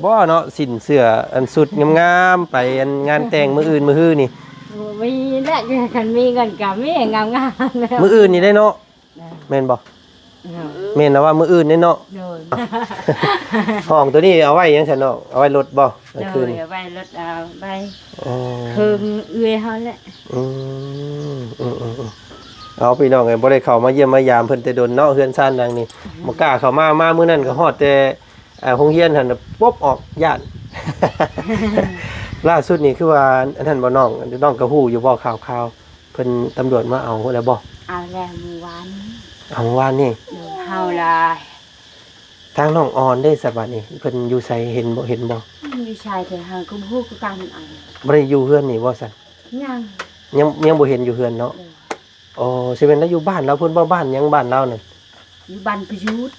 ບໍ່ເນາະ ສິ້ນເສື້ອອັນຊຸດງາມໆ ໄປອັນງານແຕ່ງມື້ອື່ນມື້ຮືນີ້ ໂອ້ ມີແຫຼະ ຄັນມີເງິນກໍມີງາມໆ ແລ້ວ ມື້ອື່ນນີ້ໄດ້ເນາະ ເອີ ແມ່ນບໍ່? ເອີ ແມ່ນລະວ່າມື້ອື່ນເດ້ເນາະ ໂດຍ ຫ້ອງໂຕນີ້ເອົາໄວ້ຫຍັງຊັ້ນເນາະ ເອົາໄວ້ລົດບໍ່? ກາງຄືນ ໂດຍ ເອົາໄວ້ລົດ ເອົາໄວ້ ອໍ ເຄື່ອງເອື້ອຍເຮົາແຫຼະ ອືມ ອືມໆໆ ເອົາ ພີ່ນ້ອງເອີຍ ບໍ່ໄດ້ເຂົ້າມາຢ້ຽມມາຢາມເພິ່ນແຕ່ດົນເນາະ ເຮືອນຊານຫຼັງນີ້ ອືມ ບໍ່ກ້າເຂົ້າມາ ມາມື້ນັ້ນກໍຮອດແຕ່ ອ່າ ໂຮງຮຽນຫັ້ນ ປົບອອກ ຢ້ານ ລ່າສຸດນີ້ຄືວ່າອັນນັ້ນບໍ່ນ້ອງ ນ້ອງກໍຮູ້ຢູ່ບໍ່ຂ່າວໆ ເພິ່ນຕຳຫຼວດມາເອົາແລ້ວບໍ່? ເອົາແລ້ວມື້ວານນີ້ ເອົາມື້ວານນີ້ ໂດຍ ເຮົາລະ ທາງນ້ອງອອນເດ້ ສະບາດນີ້ເພິ່ນຢູ່ໃສ ເຫັນບໍ່ ເຫັນບໍ່? ຢູ່ໃສແທ້ ເຮົາກໍບໍ່ຮູ້ຄືກັນ ອັນ ບໍ່ໄດ້ຢູ່ເຮືອນນີ້ບໍ່ຊັ້ນ? ຍັງ ຍັງ ຍັງບໍ່ເຫັນຢູ່ເຮືອນເນາະ ໂດຍ ອໍ ຊິແມ່ນລາວຢູ່ບ້ານລາວພຸ້ນບໍ່? ບ້ານຫຍັງບ້ານລາວນັ້ນ? ຢູ່ບ້ານປະຍູນ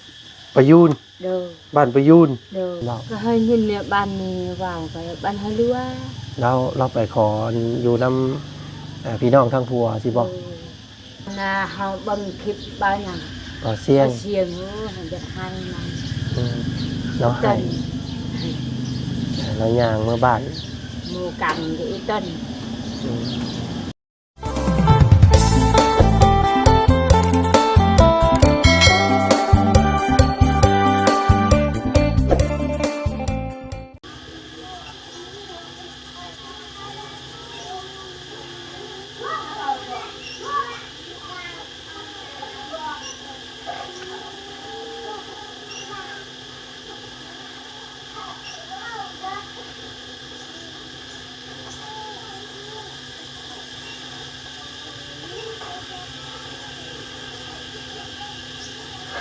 ປະຍູນ ໂດຍ ບ້ານປະຍູນ ໂດຍ ເນາະ ກໍໄດ້ຍິນແນວບ້ານນີ້ວ່າໄປ ບ້ານເຮົາຫຼືວ່າ ລາວ ລາວໄປຂໍຢູ່ນຳ ເອີ ພີ່ນ້ອງທາງຜົວຊິບໍ່? ໂດຍ ນາເຮົາເບິ່ງຄລິບບ້ານຫຍັງ ບໍ່ສຽງ ບໍ່ສຽງ ໂອ້ ຢາກໄຫ້ນຳ ອືມ ລາວໄຫ້ ລາວຍ່າງເມືອບ້ານ ໝູ່ກັນອີ່ຕົ້ນ ອືມ.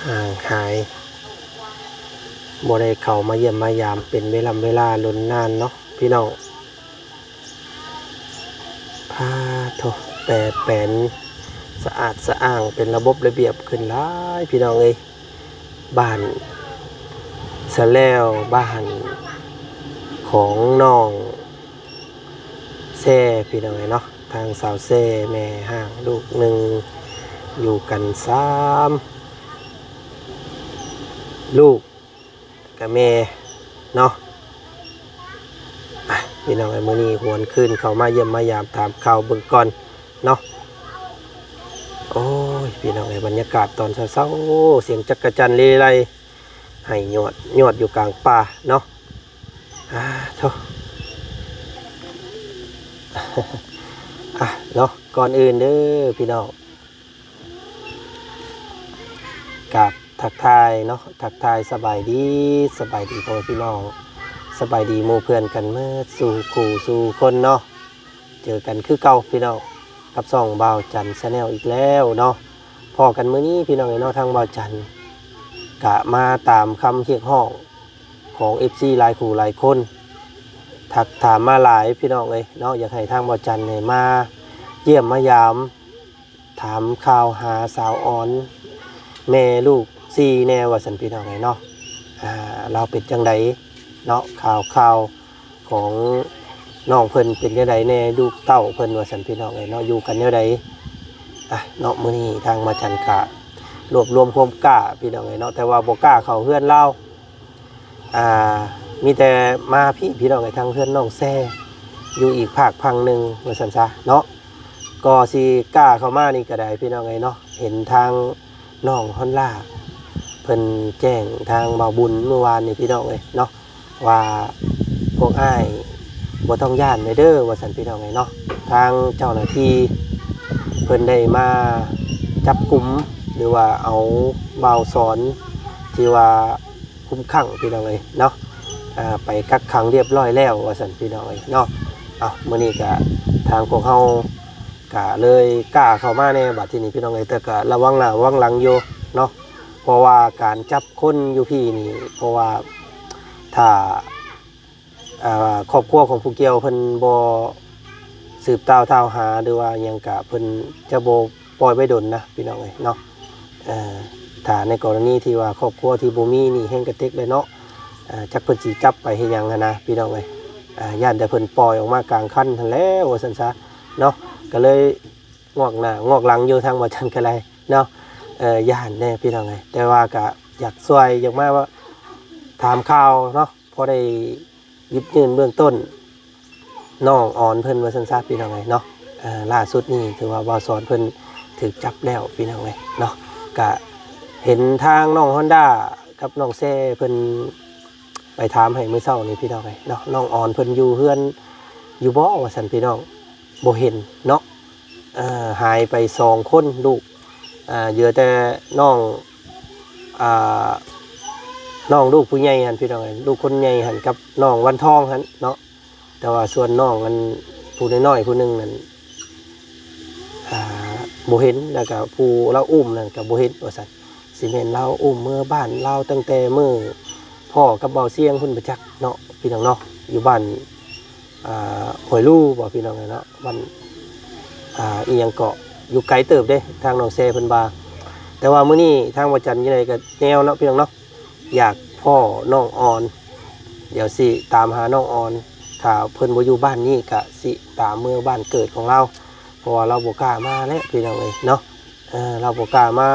ຫ່າງຫາຍ ບໍ່ໄດ້ເຂົ້າມາຢ້ຽມມາຢາມເປັນເວລ່ຳເວລາດົນນານເນາະ ພີ່ນ້ອງ. ພາໂທ ແປແປນ ສະອາດສະອ້າງ ເປັນລະບົບລະບຽບຂຶ້ນຫຼາຍ ພີ່ນ້ອງເອີຍ. ບ້ານສະແລວ ບ້ານຂອງນ້ອງແຊ ພີ່ນ້ອງເອີຍເນາະ. ທາງສາວແຊ ແມ່ຮ້າງລູກໜຶ່ງ ຢູ່ກັນສາມລູກ ກັບແມ່ເນາະ. ອ່ະ ພີ່ນ້ອງເອີຍ ມື້ນີ້ຫວນຄືນເຂົ້າມາຢ້ຽມມາຢາມຖາມຂ່າວເບິ່ງກ່ອນເນາະ. ໂອ້ຍ ພີ່ນ້ອງເອີຍ ບັນຍາກາດຕອນເຊົ້າໆ ສຽງຈັກກະຈັ່ນເລໄລ ໄຫ້ຍອດຍອດຢູ່ກາງປ່າເນາະ. ອ່າ ໂທ ອ່ະ ເນາະ ກ່ອນອື່ນເດີພີ່ນ້ອງ ກາບທັກທາຍເນາະ ທັກທາຍສະບາຍດີ ສະບາຍດີພໍ່ແມ່ພີ່ນ້ອງ ສະບາຍດີໝູ່ເພື່ອນກັນໝົດສູ່ຄູ່ສູ່ຄົນເນາະ. ເຈີກັນຄືເກົ່າພີ່ນ້ອງ ກັບຊ່ອງບ່າວຈັນ Channel ອີກແລ້ວເນາະ. ພໍ້ກັນມື້ນີ້ພີ່ນ້ອງເອີຍເນາະ ທາງບ່າວຈັນກະມາຕາມຄຳຮຽກຮ້ອງຂອງ ເອັຟຊີ ຫຼາຍຄູ່ຫຼາຍຄົນ ທັກຖາມມາຫຼາຍພີ່ນ້ອງເອີຍເນາະ ຢາກໃຫ້ທາງບ່າວຈັນນີ້ມາຢ້ຽມມາຢາມ ຖາມຂ່າວຫາສາວອອນ ແມ່ລູກສີ່ແດ່ວ່າຊັ້ນພີ່ນ້ອງເອີຍເນາະ. ອ່າ ລາວເປັນຈັ່ງໃດເນາະ ຂ່າວ ຂ່າວຂອງນ້ອງເພິ່ນເປັນຈັ່ງໃດແດ່ ລູກເຕົ້າເພິ່ນວ່າຊັ້ນພີ່ນ້ອງເອີຍເນາະ ຢູ່ກັນແນວໃດ. ອ່ະ ເນາະ ມື້ນີ້ທາງບ່າວຈັນກະລວບລວມຄວາມກ້າພີ່ນ້ອງເອີຍເນາະ ແຕ່ວ່າບໍ່ກ້າເຂົ້າເຮືອນລາວ ອ່າ ມີແຕ່ມາພີ້ພີ່ນ້ອງເອີຍ ທາງເຮືອນນ້ອງແຊ ຢູ່ອີກພາກພັງໜຶ່ງວ່າຊັ້ນຊະເນາະ. ກໍຊິກ້າເຂົ້າມານີ້ກໍໄດ້ພີ່ນ້ອງເອີຍເນາະ ເຫັນທາງນ້ອງຮອນລາເພິ່ນແຈ້ງທາງບ່າວບຸນມື້ວານນີ້ພີ່ນ້ອງເອີຍເນາະ ວ່າພວກອ້າຍບໍ່ຕ້ອງຢ້ານເດີ ວ່າຊັ້ນພີ່ນ້ອງເອີຍເນາະ. ທາງເຈົ້າໜ້າທີ່ເພິ່ນໄດ້ມາຈັບກຸມ ຫຼືວ່າເອົາບ່າວສອນທີ່ວ່າ ຄຸມຂັງພີ່ນ້ອງເອີຍເນາະ ອ່າ ໄປກັກຂັງລຽບຮ້ອຍແລ້ວວ່າຊັ້ນພີ່ນ້ອງເອີຍເນາະ. ເອົາ ມື້ນີ້ກະທາງພວກເຮົາກະເລີຍກ້າເຂົ້າມາແດ່ ບັດທີນີ້ພີ່ນ້ອງເອີຍ ແຕ່ກະລະວັງໜ້າລະວັງຫຼັງຢູ່ເນາະ ເພາະວ່າການຈັບຄົນຢູ່ພີ້ນີ້ ເພາະວ່າຖ້າ ອ່າ ຄອບຄົວຂອງຜູ້ກ່ຽວເພິ່ນບໍ່ສືບຕ່າວທ້າວຫາ ຫຼືວ່າຫຍັງກະເພິ່ນຈະບໍ່ປ່ອຍໄວ້ດົນນະພີ່ນ້ອງເອີຍເນາະ. ເອີ ຖ້າໃນກໍລະນີທີ່ວ່າຄອບຄົວທີ່ບໍ່ມີໜີ້ແຮງກະເຕັກເລີຍເນາະ ເອີ ຈັກເພິ່ນຊິຈັບໄປເຮັດຫຍັງຫັ້ນນະພີ່ນ້ອງເອີຍ ຢ້ານແຕ່ເພິ່ນປ່ອຍອອກມາກາງຄັນຫັ້ນແຫຼະວ່າຊັ້ນຊະເນາະ. ກໍເລີຍງອກໜ້າງອກຫຼັງຢູ່ທາງບ່າວຈັນກໍໄດ້ເນາະ ຢ້ານແດ່ພີ່ນ້ອງເອີຍ ແຕ່ວ່າກະຢາກຊ່ວຍ ຢາກມາວ່າຖາມຂ່າວເນາະ. ພໍໄດ້ຢິບຍື່ນເບື້ອງຕົ້ນ ນ້ອງອອນເພິ່ນວ່າຊັ້ນຊະ ພີ່ນ້ອງເອີຍເນາະ. ເອີ ລ່າສຸດນີ້ຖືວ່າບ່າວສອນເພິ່ນຖືກຈັບແລ້ວ ພີ່ນ້ອງເອີຍເນາະ. ກະເຫັນທາງນ້ອງຮອນດ້າກັບນ້ອງແຊເພິ່ນໄປຖາມໃຫ້ມື້ເຊົ້ານີ້ ພີ່ນ້ອງເອີຍເນາະ, ນ້ອງອອນເພິ່ນຢູ່ເຮືອນຢູ່ບໍ່ວ່າຊັ້ນ ພີ່ນ້ອງ. ບໍ່ເຫັນເນາະ. ເອີ ຫາຍໄປສອງຄົນ ລູກ ເຫຼືອແຕ່ນ້ອງ ອ່າ ນ້ອງລູກຜູ້ໃຫຍ່ຫັ້ນ ພີ່ນ້ອງເອີຍ, ລູກຄົນໃຫຍ່ຫັ້ນກັບນ້ອງວັນທອງຫັ້ນເນາະ. ແຕ່ວ່າສ່ວນນ້ອງອັນຜູ້ນ້ອຍໆຜູ້ໜຶ່ງນັ້ນ ອ່າ ບໍ່ເຫັນ, ແລ້ວກະຜູ້ລາວອຸ້ມນັ້ນກະບໍ່ເຫັນວ່າຊັ້ນ. ຊິແມ່ນລາວອຸ້ມເມືອບ້ານລາວຕັ້ງແຕ່ມື້ພໍ້ກັບບ່າວຊຽງພຸ້ນບໍ່ຈັກເນາະ ພີ່ນ້ອງເນາະ, ຢູ່ບ້ານ ອ່າ ຫ້ວຍລູບໍ່ ພີ່ນ້ອງເອີຍເນາະ, ບ້ານ ອ່າ ອີ່ຫຍັງເກາະ ຢູ່ໄກເຕີບເດ້ ທາງນ້ອງແຊເພິ່ນວ່າ. ແຕ່ວ່າມື້ນີ້ທາງບ່າວຈັນຈັ່ງໃດກະແນວເນາະ ພີ່ນ້ອງເນາະ, ຢາກພໍ້ນ້ອງອອນ. ດຽວຊິຕາມຫານ້ອງອອນ, ຖ້າເພິ່ນບໍ່ຢູ່ບ້ານນີ້ກະຊິຕາມເມືອບ້ານເກີດຂອງລາວ, ເພາະວ່າລາວບໍ່ກ້າມາແລ້ວ ພີ່ນ້ອງເອີຍເນາະ. ເອີ ລາວບໍ່ກ້າມາ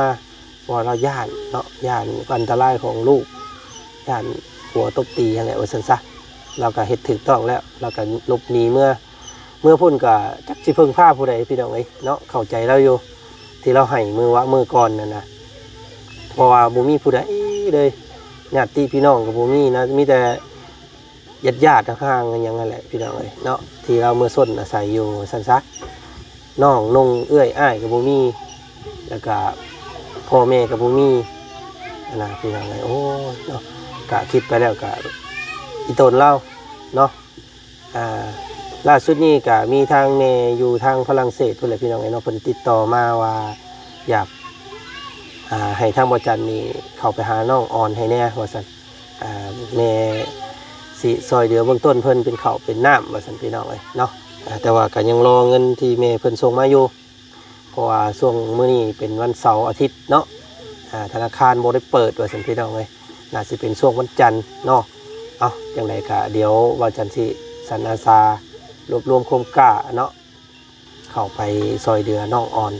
ເພາະວ່າລາວຢ້ານເນາະ, ຢ້ານອັນຕະລາຍຂອງລູກ, ຢ້ານຜົວຕົບຕີຫັ້ນແຫຼະວ່າຊັ້ນຊະ. ລາວກະເຮັດຖືກຕ້ອງແລ້ວ, ລາວກະຫຼົບໜີເມືອ, ເມືອພຸ້ນກະຈັກຊິເພິ່ງພາຜູ້ໃດ ພີ່ນ້ອງເອີຍເນາະ. ເຂົ້າໃຈລາວຢູ່ ທີ່ລາວໃຫ້ມື້ວະ ມື້ກ່ອນນັ້ນນະ, ເພາະວ່າບໍ່ມີຜູ້ໃດເລີຍ, ຍາດຕິພີ່ນ້ອງກະບໍ່ມີນະ, ມີແຕ່ ຍາດໆ ຫ່າງໆ ຫຍັງຫັ້ນແຫຼະ ພີ່ນ້ອງເອີຍເນາະ, ທີ່ລາວເມືອຊົນອາໄສຢູ່ວ່າຊັ້ນຊະ. ນ້ອງນົ່ງເອື້ອຍອ້າຍກະບໍ່ມີ, ແລ້ວກະພໍ່ແມ່ກະບໍ່ມີຫັ້ນນະ ພີ່ນ້ອງເອີຍ. ໂອ້ຍເນາະ, ກະຄິດໄປແລ້ວກະອີ່ຕົນລາວເນາະ. ອ່າ ລ່າສຸດນີ້ກະມີທາງແມ່ຢູ່ທາງຝຣັ່ງເສດພຸ້ນແຫຼະ ພີ່ນ້ອງເອີຍເນາະ, ເພິ່ນຕິດຕໍ່ມາວ່າຢາກ ອ່າ ໃຫ້ທາງບ່າວຈັນນີ້ເຂົ້າໄປຫານ້ອງອອນໃຫ້ແດ່ວ່າຊັ້ນ. ອ່າ ແມ່ຊິຊ່ອຍເຫຼືອເບື້ອງຕົ້ນເພິ່ນເປັນເຂົ້າເປັນນ້ຳວ່າຊັ້ນ ພີ່ນ້ອງເອີຍເນາະ. ອ່າ ແຕ່ວ່າກະຍັງລໍເງິນທີ່ແມ່ເພິ່ນສົ່ງມາຢູ່, ເພາະວ່າຊ່ວງມື້ນີ້ເປັນວັນເສົາອາທິດເນາະ, ອ່າ ທະນາຄານບໍ່ໄດ້ເປີດວ່າຊັ້ນ ພີ່ນ້ອງເອີຍ, ໜ້າຊິເປັນຊ່ວງວັນຈັນເນາະ. ເອົາ ຈັ່ງໃດກະດຽວບ່າວຈັນຊິສັນອາສາລວບລວມຄວາມກ້າເນາະ ເຂົ້າໄປຊ່ອຍເຫຼືອນ້ອງອອນ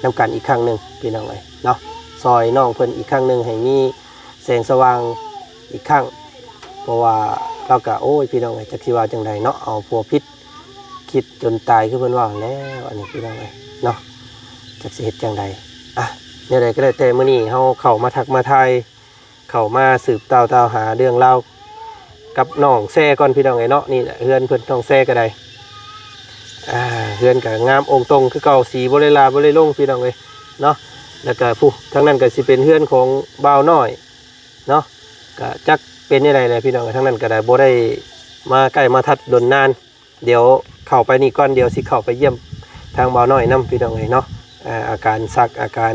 ນຳກັນອີກຄັ້ງໜຶ່ງ ພີ່ນ້ອງເອີຍເນາະ, ຊ່ອຍນ້ອງເພິ່ນອີກຄັ້ງໜຶ່ງໃຫ້ມີແສງສະຫວ່າງອີກຄັ້ງ. ເພາະວ່າລາວກະ ໂອ້ຍ ພີ່ນ້ອງເອີຍ ຈັກຊິວ່າຈັ່ງໃດເນາະ, ເອົາຜົວຜິດຄິດຈົນຕາຍຄືເພິ່ນເວົ້າແລ້ວ ອັນນີ້ ພີ່ນ້ອງເອີຍເນາະ, ຈັກຊິເຮັດຈັ່ງໃດ. ອ່ະ ແນວໃດກະແລ້ວແຕ່ ມື້ນີ້ເຮົາເຂົ້າມາທັກມາທາຍ ເຂົ້າມາສືບເຕົ້າຕາມຫາເລື່ອງລາວກັບນ້ອງແຊກ່ອນ ພີ່ນ້ອງເອີຍເນາະ. ນີ້ແຫຼະເຮືອນເພິ່ນ ນ້ອງແຊກະໄດ້ ອ່າ ເຮືອນກະງາມອົງຕົງຄືເກົ່າ, ສີບໍ່ໄດ້ລາບໍ່ໄດ້ລົງ ພີ່ນ້ອງເອີຍເນາະ. ແລ້ວກະຜູ້ທາງນັ້ນກະຊິເປັນເຮືອນຂອງບ່າວນ້ອຍເນາະ, ກະຈັກເປັນແນວໃດແຫຼະ ພີ່ນ້ອງເອີຍ, ທາງນັ້ນກະໄດ້ ບໍ່ໄດ້ມາໃກ້ມາທັດດົນນານ. ດຽວເຂົ້າໄປນີ້ກ່ອນ, ດຽວຊິເຂົ້າໄປຢ້ຽມທາງບ່າວນ້ອຍນຳ ພີ່ນ້ອງເອີຍເນາະ. ອ່າ ອາການຊັກ ອາການ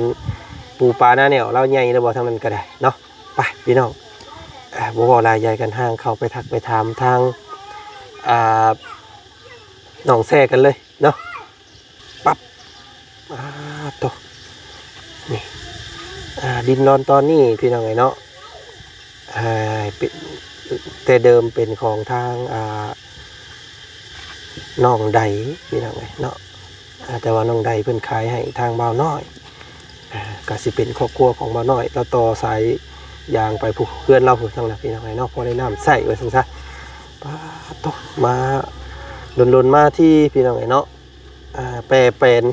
ປູປາໜ້າແໜ້ວ ລາວໃຫຍ່ແລ້ວບໍ່ ທາງນັ້ນກະໄດ້ເນາະ. ໄປ ພີ່ນ້ອງ ອ່າ ບໍ່ເວົ້າຫຼາຍໃຫຍ່ກັນ ຫ່າງເຂົ້າໄປທັກໄປຖາມທາງ ອ່າ ນ້ອງແຊກັນເລີຍເນາະ. ປັບ ອ່າ ໂຕ ນີ້ ອ່າ ດິນດອນຕອນນີ້ ພີ່ນ້ອງເອີຍເນາະ. ອ່າ ເປັນ ແຕ່ເດີມເປັນຂອງທາງ ອ່າ ນ້ອງໃດ ພີ່ນ້ອງເອີຍເນາະ. ອ່າ ແຕ່ວ່ານ້ອງໃດເພິ່ນຂາຍໃຫ້ທາງບ່າວນ້ອຍ, ອ່າ ກະຊິເປັນຄອບຄົວຂອງບ່າວນ້ອຍ, ລາວຕໍ່ສາຍຢາງໄປຜູ້ເຮືອນລາວຜູ້ທາງນັ້ນ ພີ່ນ້ອງເອີຍເນາະ, ພໍໄດ້ນ້ຳໃຊ້ວ່າຊັ້ນຊະ. ປາດໂທ້ ມາດົນໆມາທີ ພີ່ນ້ອງເອີຍເນາະ. ອ່າ ແປແປນ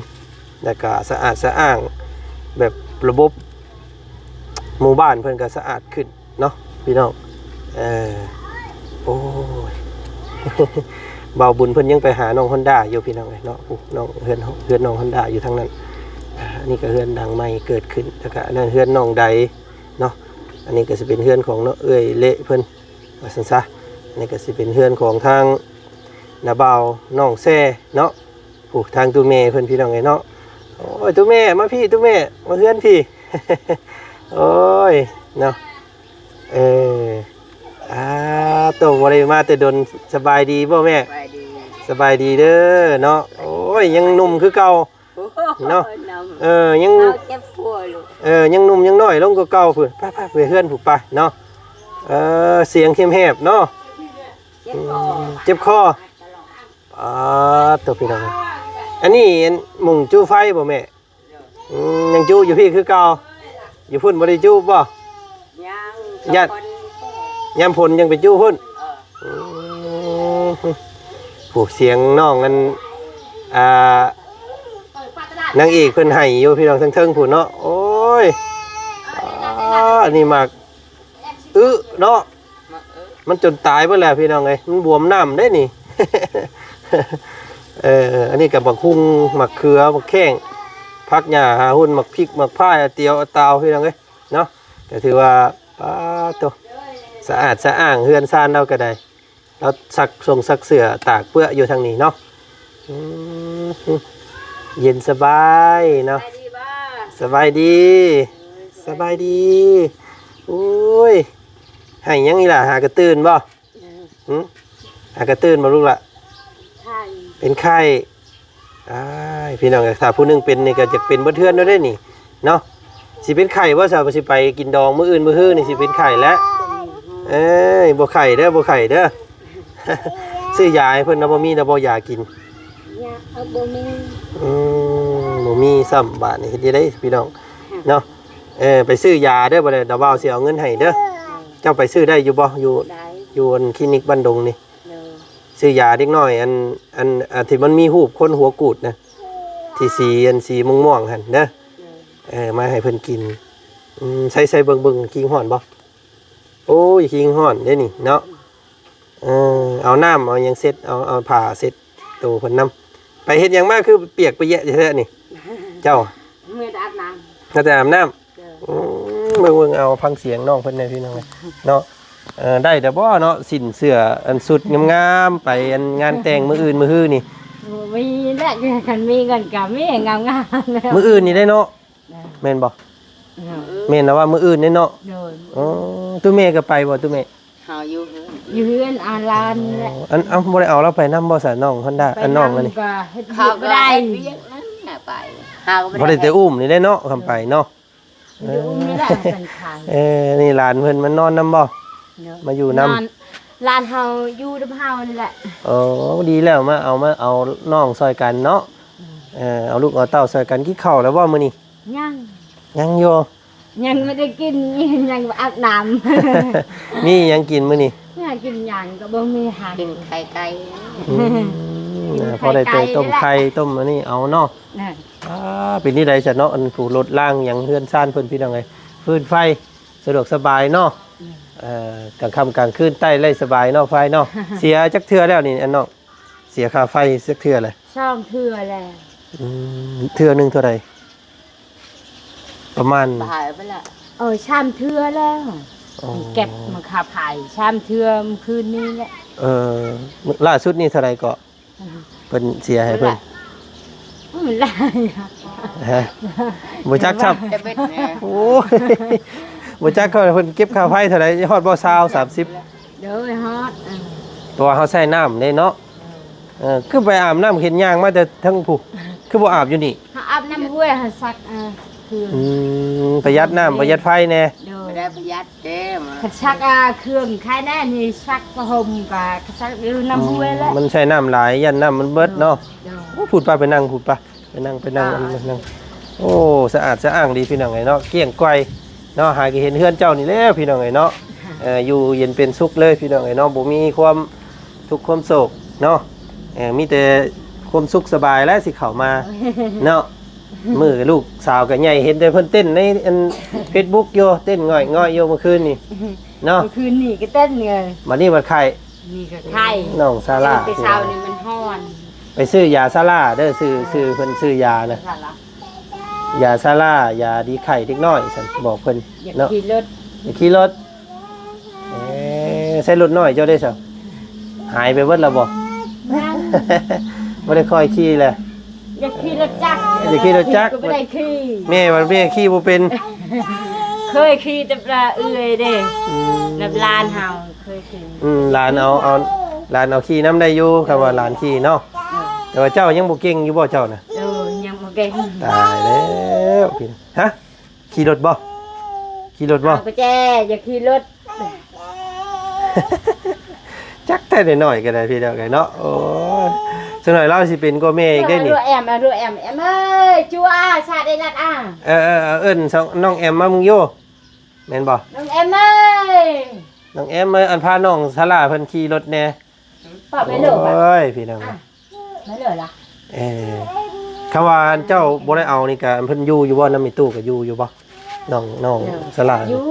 ແລ້ວກະສະອາດສະອ້າງ ແບບລະບົບໝູ່ບ້ານເພິ່ນກະສະອາດຂຶ້ນເນາະ ພີ່ນ້ອງ. ເອີ ໂອ້ຍ ບ່າວບຸນເພິ່ນຍັງໄປຫານ້ອງຮອນດ້າຢູ່ ພີ່ນ້ອງເອີຍເນາະ. ໂອ້ ນ້ອງ ເຮືອນ ເຮືອນນ້ອງຮອນດ້າຢູ່ທາງນັ້ນ. ອ່າ ອັນນີ້ກະເຮືອນຫຼັງໃໝ່ເກີດຂຶ້ນ, ແລ້ວກະອັນນັ້ນເຮືອນນ້ອງໃດເນາະ. ອັນນີ້ກະຊິເປັນເຮືອນຂອງນ້ອງເອື້ອຍເລະເພິ່ນ ວ່າຊັ້ນຊະ. ອັນນີ້ກະຊິເປັນເຮືອນຂອງທາງນ້າບ່າວນ້ອງແຊເນາະ. ໂອ້ ທາງຕູ້ແມ່ເພິ່ນ ພີ່ນ້ອງເອີຍເນາະ. ໂອ້ຍ ຕູ້ແມ່ ມາພີ້ ຕູ້ແມ່ ມາເຮືອນພີ້. ໂອ້ຍ ເນາະ ເອີ ອ່າ ໂຕ ບໍ່ໄດ້ມາແຕ່ດົນ. ສະບາຍດີບໍ່ແມ່? ສະບາຍດີ ສະບາຍດີເດີເນາະ. ໂອ້ຍ ຍັງໜຸ່ມຄືເກົ່າ ໂອ້ ເນາະ ເອີ ຍັງ ເຈັບຫົວລູກ ເອີ ຍັງໜຸ່ມຍັງນ້ອຍລົງກວ່າເກົ່າພຸ້ນ. ໄປໆ ໄປເຮືອນພຸ້ນໄປເນາະ. ເອີ ສຽງແຫບໆເນາະ ເຈັບຄໍ ເຈັບຄໍ. ອາ ໂຕ ພີ່ນ້ອງ ອັນນີ້ ອັນ ມຸງຈູ້ໄຟບໍ່ແມ່? ອືມ ຍັງຈູ້ຢູ່ພີ້ຄືເກົ່າ? ຢູ່ພຸ້ນບໍ່ໄດ້ຈູ້ບໍ່? ຍັງ ຢ້ານ ສະກ່ອນ ຍາມຝົນຈັ່ງໄປຈຸພຸ້ນ. ເອີ ອືມ ໂອ້ ສຽງນ້ອງອັນ ອ່າ ນາງເອກເພິ່ນໄຫ້ຢູ່ພີ່ນ້ອງ ເທິງໆພຸ້ນເນາະ. ໂອ້ຍ ອ່າ ອັນນີ້ໝາກອຶເນາະ ມັນຈົນຕາຍເບິດແລ້ວພີ່ນ້ອງເອີຍ ມັນບວມນ້ຳເດ້ນີ້. ເອີ ອັນນີ້ກໍບັກຮຸ່ງ ໝາກເຂືອ ໝາກແຂ້ງ ຜັກຫຍ້າຫາຫຸ່ນ ໝາກພິກ ໝາກພ້າຍ ອາຕຽວ ອາຕາວ ພີ່ນ້ອງເອີຍເນາະ. ກໍຖືວ່າ ປາດໂທ້ ສະອາດສະອ້າງ ເຮືອນຊານລາວກໍໄດ້ ລາວຊັກຊົງຊັກເສື້ອຕາກເປື້ອຢູ່ທາງນີ້ເນາະ. ອືມ ເຢັນສະບາຍເນາະ. ສະບາຍດີ ສະບາຍດີ. ໂອ້ຍ ໄຫ້ຫຍັງອີ່ຫຼ້າ ຫາກະຕື່ນບໍ່? ຫື ຫາກະຕື່ນບໍ່ລູກລະ? ເປັນໄຂ້. ອ້າຍ ພີ່ນ້ອງເອີຍ ຖ້າຜູ້ໜຶ່ງເປັນນີ້ກໍຢາກເປັນເບິດເຮືອນໂລດເດ້ນີ້ເນາະ. ຊິເປັນໄຂ້ບໍ່ຊະ ຊິໄປກິນດອງມື້ອື່ນມື້ຮືນີ້ ຊິເປັນໄຂ້ແລ້ວ. ເອີຍ ບໍ່ໄຂ້ເດີ ບໍ່ໄຂ້ເດີ. ຊື້ຢາໃຫ້ເພິ່ນນະ ບໍ່ມີນະ ບໍ່ຢາກິນ? ຢາ ເອີ ບໍ່ມີ. ອືມ ບໍ່ມີຊ້ຳ ບາດນີ້ເຮັດຈັ່ງໃດພີ່ນ້ອງເນາະ? ເອີ ໄປຊື້ຢາເດີ ບໍ່ໄດ້ດາວບ່າວຊິເອົາເງິນໃຫ້ເດີ. ເຈົ້າໄປຊື້ໄດ້ຢູ່ບໍ່? ຢູ່ ໄດ້ ຢູ່ອັນຄລີນິກບ້ານດົງນີ້. ໂດຍ ຊື້ຢາເດັກນ້ອຍ ອັນ ອັນ ອັນທີ່ມັນມີຮູບຄົນຫົວກູດນະ ທີ່ສີ ອັນສີມ່ວງໆຫັ້ນເດີ. ໂດຍ ເອີ ມາໃຫ້ເພິ່ນກິນ. ອືມ ໃສ່ ໃສ່ເບິ່ງ ເບິ່ງ ຄີງຮ້ອນບໍ່? ໂອ້ຍ ຄີງຮ້ອນເດ້ນີ້ເນາະ. ເອີ ເອົານ້ຳເອົາຫຍັງເຊັດ ເອົາ ເອົາຜ້າເຊັດໂຕເພິ່ນນຳ. ໄປເຮັດຫຍັງມາຄືປຽກປະແຍະແທ້ໆນີ້ ເຈົ້າ? ເມື່ອອາບນ້ຳ ມາແຕ່ອາບນ້ຳ. ໂດຍ ອືມ ເບິ່ງ ເບິ່ງ ເອົາຟັງສຽງນ້ອງເພິ່ນແດ່ພີ່ນ້ອງເນາະ. ເອີ ໄດ້ແຕ່ບໍ່ເນາະ ສິ້ນເສື້ອ ອັນ ຊຸດງາມໆ ໄປ ອັນ ງານແຕ່ງມື້ອື່ນມື້ຮືນີ້? ບໍ່ມີແຫຼະ ຄັນມີເງິນກໍມີງາມໆແລ້ວ. ມື້ອື່ນນີ້ໄດ້ເນາະ. ໂດຍ ແມ່ນບໍ່? ໂດຍ ແມ່ນລະວ່າມື້ອື່ນນີ້ເນາະ. ໂດຍ ອໍ ຕູ້ແມ່ກໍໄປບໍ່ ຕູ້ແມ່? ເຮົາຢູ່ເຮືອນ ຢູ່ເຮືອນອາລານແຫຼະ. ອໍ ອັນ ເອົ້າ ບໍ່ໄດ້ເອົາລາວໄປນຳບໍ່ຊະ ນ້ອງຮອນດ້າ ອັນ ນ້ອງອັນນີ້? ເຂົາກໍເຮັດວຽກນັ້ນນະ ໄປ ເຮົາກໍບໍ່ໄດ້ ບໍ່ໄດ້ແຕ່ອຸ້ມນີ້ແຫຼະເນາະ ຄຳໄປເນາະ. ເອີ ນີ້ຫຼານເພິ່ນມານອນນຳບໍ່? ມາຢູ່ນຳ. ຫຼານເຮົາຢູ່ນຳເຮົານີ້ແຫຼະ. ໂອ້ ດີແລ້ວ ມາເອົາ ມາເອົານ້ອງຊ່ອຍກັນເນາະ. ເອີ ເອົາລູກເອົາເຕົ້າຊ່ອຍກັນ. ກິນເຂົ້າແລ້ວບໍ່ມື້ນີ້? ຍັງ ຍັງຢູ່ ຍັງບໍ່ໄດ້ກິນ ຍັງອາບນ້ຳ. ມີຫຍັງກິນມື້ນີ້? ຫາກິນຫຍັງກໍບໍ່ມີຫາ ກິນໄຂ່ໄກ່. ອືມ ພໍໄດ້ແຕ່ຕົ້ມໄຂ່ ຕົ້ມອັນນີ້ເອົາເນາະ. ອ່າ ເປັນຈັ່ງໃດຊະເນາະ ອັນຜູ້ລົດລາງຫຍັງເຮືອນຊານເພິ່ນ ພີ່ນ້ອງເອີຍ ຟືນໄຟສະດວກສະບາຍເນາະ. ເອີ ກາງຄ່ຳກາງຄືນໄຕ້ໄດ້ສະບາຍເນາະ ໄຟເນາະ. ເສຍຈັກເທື່ອແລ້ວນີ້ ອັນນ້ອງ ເສຍຄ່າໄຟຈັກເທື່ອແລ້ວ? ສອງເທື່ອແລ້ວ. ອືມ ເທື່ອໜຶ່ງເທົ່າໃດ? ປະມານ ຫຼາຍໄປລະ. ເອີ ສາມເທື່ອແລ້ວ. ອໍ ເກັບມາຄ່າໄຟສາມເທື່ອ ມື້ຄືນນີ້ແຫຼະ. ເອີ ລ່າສຸດນີ້ເທົ່າໃດເກາະ? ເພິ່ນເສຍໃຫ້ເພິ່ນ ຫຼາຍ. ຮະ ບໍ່ຈັກຊ້ຳ. ໂອ້ຍ ບໍ່ຈັກເຂົາ ເພິ່ນເກັບຄ່າໄຟເທົ່າໃດ ຮອດບໍ່ ຊາວ ສາມສິບ? ໂດຍ ຮອດ. ເອີ ເພາະວ່າເຮົາໃຊ້ນ້ຳເດ້ເນາະ. ເອີ ຄືໄປອາບນ້ຳເຫັນຍ່າງມາແຕ່ທາງຜູ້ ຄືບໍ່ອາບຢູ່ນີ້? ເຮົາອາບນ້ຳຫ້ວຍ ເຮົາຊັກ ເອີ ຄື ອືມ ປະຢັດນ້ຳ ປະຢັດໄຟແດ່. ໂດຍ ບໍ່ໄດ້ປະຢັດເດ້. ຄັນຊັກ ອ່າ ເຄື່ອງໄຄແນ່ນີ້ ຊັກຜ້າຫົ່ມກໍ ກໍຊັກຢູ່ນ້ຳຫ້ວຍແຫຼະ. ອືມ ມັນໃຊ້ນ້ຳຫຼາຍ ຢ້ານນ້ຳມັນເບິດເນາະ. ໂດຍ ໂອ້ ພຸ້ນປະ ໄປນັ່ງພຸ້ນປະ ໄປນັ່ງ ໄປນັ່ງ ໄປນັ່ງ. ໂອ້ ສະອາດສະອ້າງດີພີ່ນ້ອງເອີຍເນາະ ກ້ຽງໄກວເນາະ. ຫາກໍເຫັນເຮືອນເຈົ້ານີ້ແຫຼະພີ່ນ້ອງເອີຍເນາະ. ເອີ ຢູ່ເຢັນເປັນສຸກເລີຍພີ່ນ້ອງເອີຍເນາະ ບໍ່ມີຄວາມທຸກຄວາມໂສກເນາະ. ເອີ ມີແຕ່ຄວາມສຸກສະບາຍແຫຼະ ຊິເຂົ້າມາເນາະ. ມື້ລູກສາວກໍໃຫຍ່ ເຫັນແຕ່ເພິ່ນເຕັ້ນໃນອັນເຟສບຸກຢູ່ ເຕັ້ນງ່ອຍໆຢູ່ເມື່ອຄືນນີ້ເນາະ. ເມື່ອຄືນນີ້ກໍເຕັ້ນເລີຍ. ບັດນີ້ບັດໄຂ້ ນີ້ກໍໄຂ້ ນ້ອງຊາລາ. ແຕ່ເຊົ້ານີ້ມັນຮ້ອນ. ໄປຊື້ຢາຊາລາເດີ ຊື້ ຊື້ເພິ່ນ ຊື້ຢານະ ຊາລາ ຢາຊາລາ ຢາດີໄຂ້ເດັກນ້ອຍຊັ້ນ ບອກເພິ່ນເນາະ. ຢາກຂີ່ລົດ ຢາກຂີ່ລົດ. ເອີ ໃຊ້ລົດນ້ອຍເຈົ້າເດ້ຊະ ຫາຍໄປເບິດແລ້ວບໍ່? ຍັງ ບໍ່ໄດ້ຄ່ອຍຂີ່ແຫຼະ. ຢາກຂີ່ລົດຈັກ ຢາກຂີ່ລົດຈັກ ກໍບໍ່ໄດ້ຂີ່. ແມ່ວ່າແມ່ຂີ່ບໍ່ເປັນ. ເຄີຍຂີ່ແຕ່ປະເອື້ອຍເດ້. ອືມ ແບບຫຼານເຮົາເຄີຍຂີ່. ອືມ ຫຼານເອົາ ເອົາ ຫຼານເອົາຂີ່ນຳໄດ້ຢູ່ ຄັນວ່າຫຼານຂີ່ເນາະ. ເອີ ແຕ່ວ່າເຈົ້າຍັງບໍ່ເກັ່ງຢູ່ບໍ່ເຈົ້ານະ? ເອີ ຍັງບໍ່ເກັ່ງ. ຕາຍແລ້ວ ຮະ? ຂີ່ລົດບໍ່? ຂີ່ລົດບໍ່? ເອົາປະແຈ ຢ່າຂີ່ລົດ. ຈັກແຕ່ນ້ອຍໆກໍໄດ້ພີ່ນ້ອງເອີຍເນາະ. ໂອ້ຍ ສັກໜ້ອຍລາວຊິເປັນກວ່າແມ່ອີກເດ້ນີ້. ລູກແອມ ລູກແອມ ແອມເອີຍ ຈູອາ ຊາດໄດ້ລັດອາ. ເອີໆ ເອີ້ນນ້ອງແອມມາເບິ່ງຢູ່ ແມ່ນບໍ່? ນ້ອງແອມເອີຍ ນ້ອງແອມ ມາ ອັນ ພານ້ອງສາລາເພິ່ນຂີ່ລົດແດ່. ປະໄປເລີຍ ໂອ້ຍ ພີ່ນ້ອງ ອ່ະ ໄປເລີຍລະ. ເອີ ຄຳວ່າອັນເຈົ້າບໍ່ໄດ້ເອົານີ້ກະ ເພິ່ນຢູ່ ຢູ່ບໍ່? ນຳແມ່ຕູ້ກະຢູ່ ຢູ່ບໍ່? ນ້ອງ ນ້ອງ ເອີ ສາລາ ຢູ່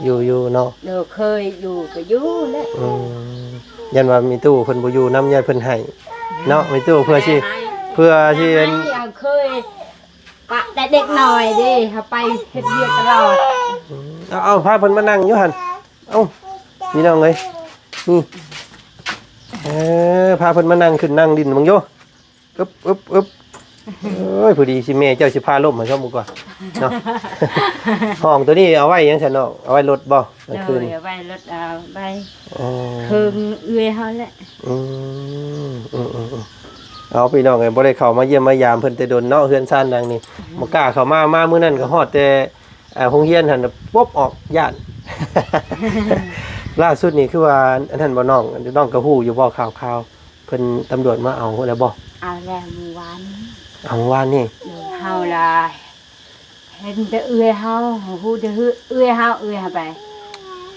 ຢູ່ ຢູ່ເນາະ. ເອີ ເຄີຍຢູ່ກະຢູ່ແຫຼະ. ອືມ ຢ້ານວ່າແມ່ຕູ້ເພິ່ນບໍ່ຢູ່ນຳ ຢ້ານເພິ່ນໄຫ້ເນາະ ແມ່ຕູ້ ເພື່ອຊິ ເພື່ອຊິ ເອີ ເຄີຍປະແຕ່ເດັກນ້ອຍເດ້ ເຮົາໄປເຮັດວຽກຕະຫຼອດ. ອືມ ເອົາ ເອົາ ພາເພິ່ນມານັ່ງຢູ່ຫັ້ນ. ເອົ້າ ພີ່ນ້ອງເອີຍ ນີ້ ເອີ ພາເພິ່ນມານັ່ງ ຂຶ້ນນັ່ງຫຼິ້ນເບິ່ງຢູ່. ອຶບ ອຶບ ອຶບ ເອີຍ ພໍດີຊິແມ່ເຈົ້າຊິພາລົ້ມໃຫ້ຊະໝູ່ກວ່າເນາະ. ຫ້ອງໂຕນີ້ເອົາໄວ້ຫຍັງຊັ້ນນ້ອງ? ເອົາໄວ້ລົດບໍ່ກາງຄືນ? ໂດຍ ເອົາໄວ້ລົດ ເອົາໄວ້ ເອີ ເຄື່ອງເອື້ອຍເຮົາແຫຼະ. ອືມ ອືມໆໆ ເອົາ ພີ່ນ້ອງເອີຍ ບໍ່ໄດ້ເຂົ້າມາຢ້ຽມມາຢາມເພິ່ນແຕ່ດົນເນາະ. ເຮືອນຊານຫຼັງນີ້ ອືມ ບໍ່ກ້າເຂົ້າມາ ມາມື້ນັ້ນກໍຮອດແຕ່ ອ່າ ໂຮງຮຽນຫັ້ນ ປົບອອກ ຢ້ານ. ລ່າສຸດນີ້ຄືວ່າອັນນັ້ນບໍ່ນ້ອງ ນ້ອງກໍຮູ້ຢູ່ບໍ່ຂ່າວໆ ເພິ່ນຕຳຫຼວດມາເອົາແລ້ວບໍ່? ເອົາແລ້ວມື້ວານນີ້. ເອົາ ມື້ວານນີ້ ໂດຍ ເຮົາລະເຫັນແຕ່ເອື້ອຍເຮົາ ຮູ້ແຕ່ເອື້ອຍເຮົາ ເອື້ອຍເຮົາໄປ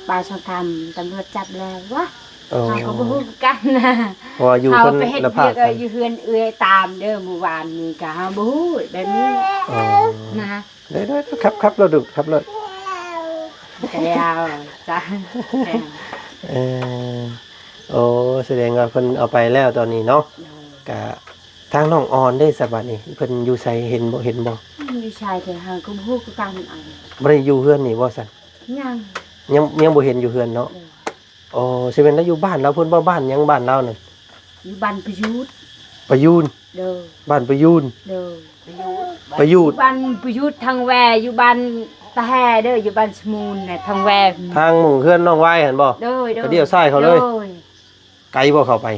ປາຍສອງຄ່ຳຕຳຫຼວດຈັບແລ້ວວະ. ເອີ ເຮົາກໍບໍ່ຮູ້ຄືກັນນະ ເພາະວ່າຢູ່ຄົນລະພາກກັນ ຢູ່ເຮືອນເອື້ອຍຕາມເດີ. ມື້ວານນີ້ກໍເຮົາບໍ່ຮູ້ແບບນີ້ ອໍ ນະ. ໂດຍໆ ຂັບ ຂັບລົດລູກ ຂັບລົດ ແລ້ວຈ້າ. ເອີ ໂອ້ ສະແດງວ່າເພິ່ນເອົາໄປແລ້ວຕອນນີ້ເນາະ. ໂດຍ ກະທາງນ້ອງອອນເດ້ ສະບາດນີ້ເພິ່ນຢູ່ໃສ ເຫັນບໍ່ ເຫັນບໍ່? ຢູ່ໃສເທື່ອ ເຮົາກໍບໍ່ຮູ້ຄືກັນ. ບໍ່ໄດ້ຢູ່ເຮືອນນີ້ບໍ່ຊັ້ນ? ຍັງ ຍັງ ຍັງບໍ່ເຫັນຢູ່ເຮືອນເນາະ. ໂດຍ ອໍ ຊິແມ່ນລາວຢູ່ບ້ານລາວພຸ້ນບໍ່? ບ້ານຫຍັງບ້ານລາວນັ້ນ? ຢູ່ບ້ານປະຍຸດ. ປະຢູນ? ໂດຍ ບ້ານປະຢູນ. ໂດຍ ປະຍຸດ ປະຍຸດ ຢູ່ບ້ານປະຍຸດທາງແວ ຢູ່ບ້ານຕາແຮເດີ ຢູ່ບ້ານສະມູນນະ ທາງແວ ທາງໝ່ອງເຮືອນນ້ອງວາຍຫັ້ນບໍ່? ໂດຍໆ ກໍລ້ຽວຊ້າຍເຂົ້າເລີຍ. ໂດຍ ໄກບໍ່ເຂົ້າໄປ?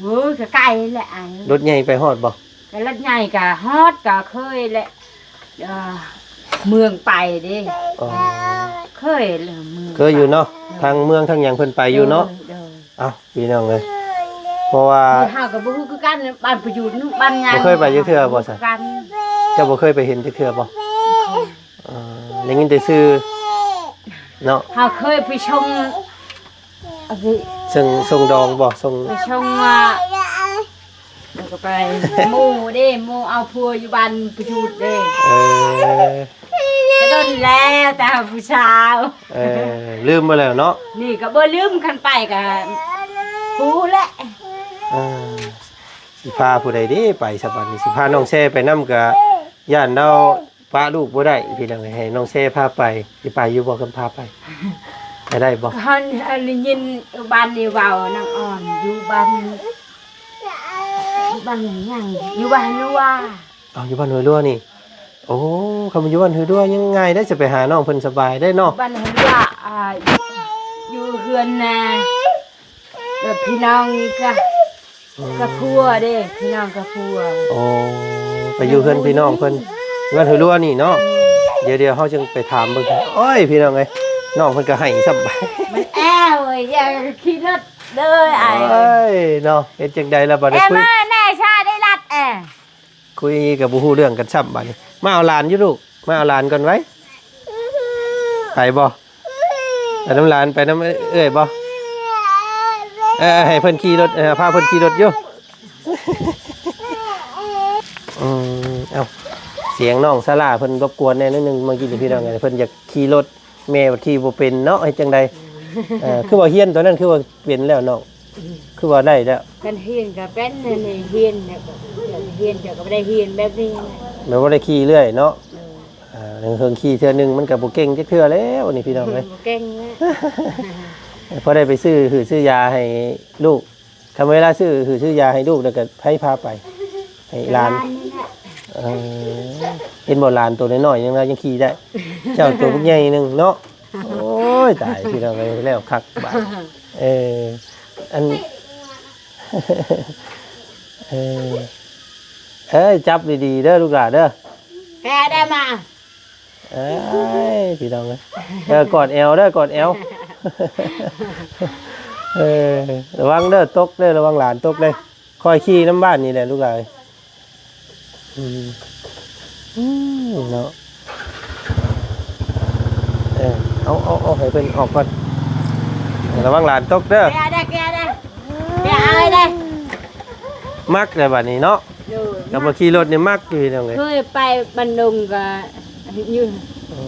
ໂອ້ຍ ກໍໄກແຫຼະອ້າຍ. ລົດໃຫຍ່ໄປຮອດບໍ່? ກໍລົດໃຫຍ່ກໍຮອດ ກໍເຄີຍແຫຼະ ເອີ ເມືອງໄປເດ້. ອໍ ເຄີຍແລ້ວ ເມືອງ ເຄີຍຢູ່ເນາະ. ໂດຍ ທາງເມືອງທາງຫຍັງເພິ່ນໄປຢູ່ເນາະ. ໂດຍ ໂດຍ ເອົ້າ ພີ່ນ້ອງເອີຍ ເພາະວ່າເຮົາກໍບໍ່ຮູ້ຄືກັນ ບ້ານປະຍຸດ ບ້ານຫຍັງ ບໍ່ເຄີຍໄປຈັກເທື່ອບໍ່ຊັ້ນ? ເຈົ້າບໍ່ເຄີຍໄປເຫັນຈັກເທື່ອບໍ່? ບໍ່ເຄີຍ. ເອີ ໄດ້ຍິນແຕ່ຊື່ເນາະ. ເຮົາເຄີຍໄປຊົງ ເຊິ່ງ ຊົງດອງບໍ່? ຊົງ ໄປຊົງວ່າ ແລ້ວກໍໄປ ໝູ່ເດ້ ໝູ່ເອົາຜົວຢູ່ບ້ານປະຍຸດເດ້. ເອີ ກໍດົນແລ້ວ ແຕ່ເຮົາຜູ້ສາວ. ເອີ ລືມໄປແລ້ວເນາະ. ນີ້ກໍບໍ່ລືມ ຄັນໄປກໍຮູ້ແຫຼະ. ເອີ ຊິພາຜູ້ໃດເດ້ໄປສະບັດນີ້? ຊິພານ້ອງແຊໄປນຳກໍຢ້ານລາວ ປະລູກບໍ່ໄດ້ ພີ່ນ້ອງເອີຍ ໃຫ້ນ້ອງແຊພາໄປ. ຊິໄປຢູ່ບໍ່ ຄັນພາໄປ? ໄປໄດ້ບໍ່? ເຮົາ ເຮົາໄດ້ຍິນຢູ່ບ້ານນີ້ເວົ້າ ນາງອອນ ຢູ່ບ້ານ ຢູ່ບ້ານຫຍັງ ຢູ່ບ້ານຫ້ວຍຫຼວ. ເອົ້າ ຢູ່ບ້ານຫ້ວຍຫຼວນີ້. ໂອ້ ຄັນຢູ່ບ້ານຫ້ວຍຫຼວ ຍັງງ່າຍໄດ໋ ຈະໄປຫານ້ອງເພິ່ນສະບາຍໄດ໋ເນາະ. ບ້ານຫ້ວຍຫຼວ ອ່າ ຢູ່ເຮືອນນາ ແບບພີ່ນ້ອງກະ ອືມ ກັບຜົວເດ້ ພີ່ນ້ອງກັບຜົວ. ໂອ້ ໄປຢູ່ເຮືອນພີ່ນ້ອງເພິ່ນ ເຮືອນຫ້ວຍຫຼວນີ້ເນາະ. ອືມ ດຽວໆ ເຮົາຈຶ່ງໄປຖາມເບິ່ງ. ໂອ້ຍ ພີ່ນ້ອງເອີຍ ນ້ອງເພິ່ນກໍໄຫ້ຊ້ຳ. ມັນແອວ ຢ່າຂີ່ລົດເດີອ້າຍ. ໂອ້ຍເນາະ ເຮັດຈັ່ງໃດລະບັດນີ້ ແອ ຄຸຍ ມາແນ່ຊາໄດ້ລັດແອ. ຄຸຍກໍບໍ່ຮູ້ເລື່ອງກັນຊ້ຳບາດນີ້. ມາເອົາຫຼານຢູ່ລູກ ມາເອົາຫຼານກ່ອນໄວ. ໄປບໍ່? ໄປນຳຫຼານ ໄປນຳເອື້ອຍບໍ່? ເອີ ໃຫ້ເພິ່ນຂີ່ລົດ ເອີ ພາເພິ່ນຂີ່ລົດຢູ່. ອືມ ເອົ້າ ສຽງນ້ອງສາລາເພິ່ນລົບກວນແດ່ໜ້ອຍໜຶ່ງ ເມື່ອກີ້ນີ້ ພີ່ນ້ອງເອີຍ ເພິ່ນຢາກຂີ່ລົດ. ແມ່ບັດຂີ່ບໍ່ເປັນເນາະ ເຮັດຈັ່ງໃດ? ເອີ ຄືວ່າຮຽນຕອນນັ້ນຄືວ່າເປັນແລ້ວນ້ອງ? ອືມ ຄືວ່າໄດ້ແລ້ວ? ຄັນຮຽນກໍເປັນ ອັນນີ້ຮຽນແລ້ວກໍ ຮຽນແລ້ວກໍບໍ່ໄດ້ຮຽນແບບນີ້ ແບບບໍ່ໄດ້ຂີ່ເລື້ອຍເນາະ. ໂດຍ ເອີ ເຖິງຂີ່ເທື່ອໜຶ່ງມັນກໍບໍ່ເກັ່ງຈັກເທື່ອແລ້ວນີ້ ພີ່ນ້ອງເອີຍ ບໍ່ເກັ່ງແລ້ວ. ພໍໄດ້ໄປຊື້ຫືດຊື້ຢາໃຫ້ລູກ ຄັນເວລາຊື້ຫືດຊື້ຢາໃຫ້ລູກແລ້ວກໍໃຜພາໄປ? ໃຫ້ຫຼານ ຫຼານນີ້ແຫຼະ. ເອີ ເຫັນບໍ່ ຫຼານໂຕນ້ອຍໆ ຍັງ ຍັງຂີ່ໄດ້ ເຈົ້າໂຕບັກໃຫຍ່ໜຶ່ງເນາະ. ໂອ້ຍ ຕາຍ ພີ່ນ້ອງເອີຍ ແລ້ວຄັກບາດ. ເອີ ອັນ ເອີ ເອີຍ ຈັບດີໆເດີລູກຫຼານເດີ. ແກໄດ້ມາ ເອີຍ ພີ່ນ້ອງເອີຍ ເອີ ກອດແອວເດີ ກອດແອວ. ເອີ ລະວັງເດີ ຕົກເດີ ລະວັງຫຼານຕົກເດີ. ຂ້ອຍຂີ່ນຳບ້ານນີ້ແຫຼະລູກຫຼານ. ອືມ ອືມ ເນາະ. ເອີ ເອົາ ເອົາ ເອົາໃຫ້ເພິ່ນອອກກ່ອນ. ເອີ ລະວັງຫຼານຕົກເດີ. ແກະໄດ້ ແກະໄດ້ ແກະເອົາໄດ້. ມັກແລ້ວບັດນີ້ເນາະ. ໂດຍ ກັບວ່າຂີ່ລົດນີ້ມັກຢູ່ພີ່ນ້ອງເອີຍ. ເຄີຍໄປບ້ານດົງກໍຢູ່. ເອີ